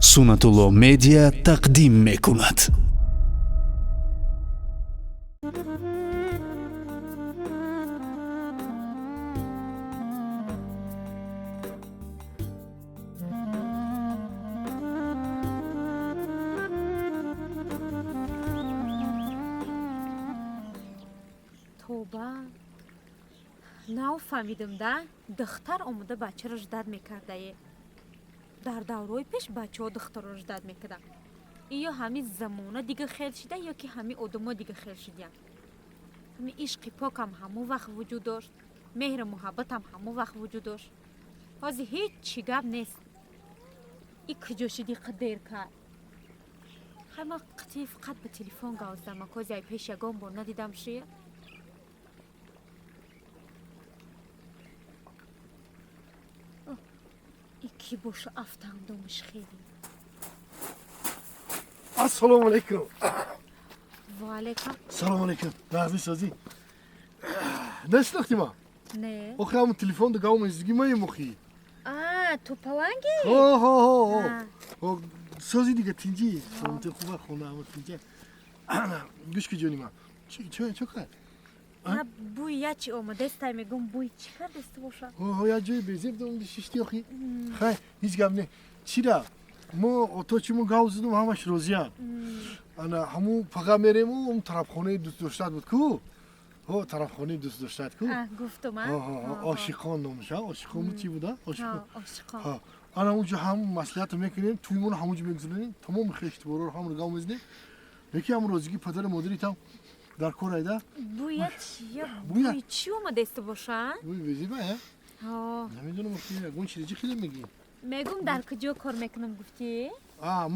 Сунатулло Медиа тақдим мекунад. Тоба, нав фаҳмидам да, духтар омода бачаро ждать мекардае. Дар даврои пеш бачаҳо духтарро ждать мекарданд. Ё ҳамин замона дига хел шида, ё ки ҳамин одамо дига хел шидиянд. Ҳамин ишқи покам ҳамон вақт вуҷуд дошт, меҳру муҳаббатам ҳамон вақт вуҷуд дошт. Ҳозир ҳеҷ чӣ гап нест. И куҷо шиди, қа дер кард? Хай, ма қити фақат ба телефон гап задам, кози ай пеш ягон бор надидам шия. И кӣ боша, афтандомиш хеле. Ассалому алайкум. Ваалайкум. Салому алайкум. Нағзи, созӣ? Нашинохтӣ ма? Не. Охи, ҳамун телефон дигавом издиги маем, охи. А, ту паланги? Ҳо, созӣ дига, тинҷӣ, саломати, хуба, хона ҳама тинҷа. Гӯш ки, ҷони ман, чо кард? Бӯи ячи омадестай, мегум, бӯи чӣ кардест боша? Ҳо, як ҷои безеб шишти, охи. Хай, ҳеҷ гап не. Чира мо оточи мо гав задум, ҳамаш розиянд. Ана ҳамун фақат мерему он тарафхонаи дӯстдоштат буд ку, ҳо, тарафхонаи дӯстдоштат ку. Гуфтум. Ошиқон номаша, ошиқон буд, чӣ буда? Ошиқон. Ана унҷо ҳам маслиҳатро мекунем, тӯймоно ҳамунҷо мегузаронем, тамоми хештиборро ҳамро гав мезанем. Леки ҳамун розигии падару модаритам дар кор айда. Бӯя чия, бӯи чӣ омадеста боша? Бӯи безиба э, намедонам, ягон чизи хеле мегӣ. Мегум, дар куҷо кор мекунам гуфтӣ?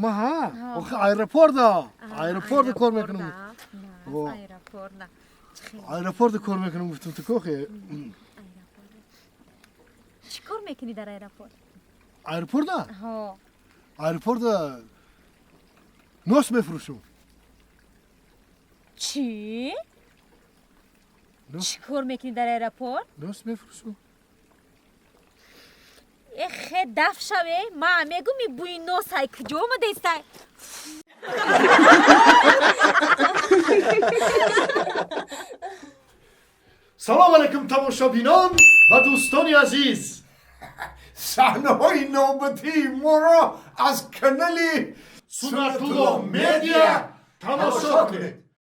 Ма ҳа, охи, аэропорда, аэропорда кор мекунам. Аэропорда кор мекунам гуфтам ту кохи. Чӣ кор мекунӣ дар аэропорт? Аэропорда, аэропорда нос мефурӯшам. Чӣ? Чӣ кор мекунӣ дар аэропорт? Нос мефурӯшам. Эхе, даф шаве! Ма мегум, и бӯи нос ай куҷо омадестай? Салом алайкум, тамошобинон ва дӯстони азиз. Саҳнаҳои навбатии моро аз канали Сунатулло Медиа тамошо кунед.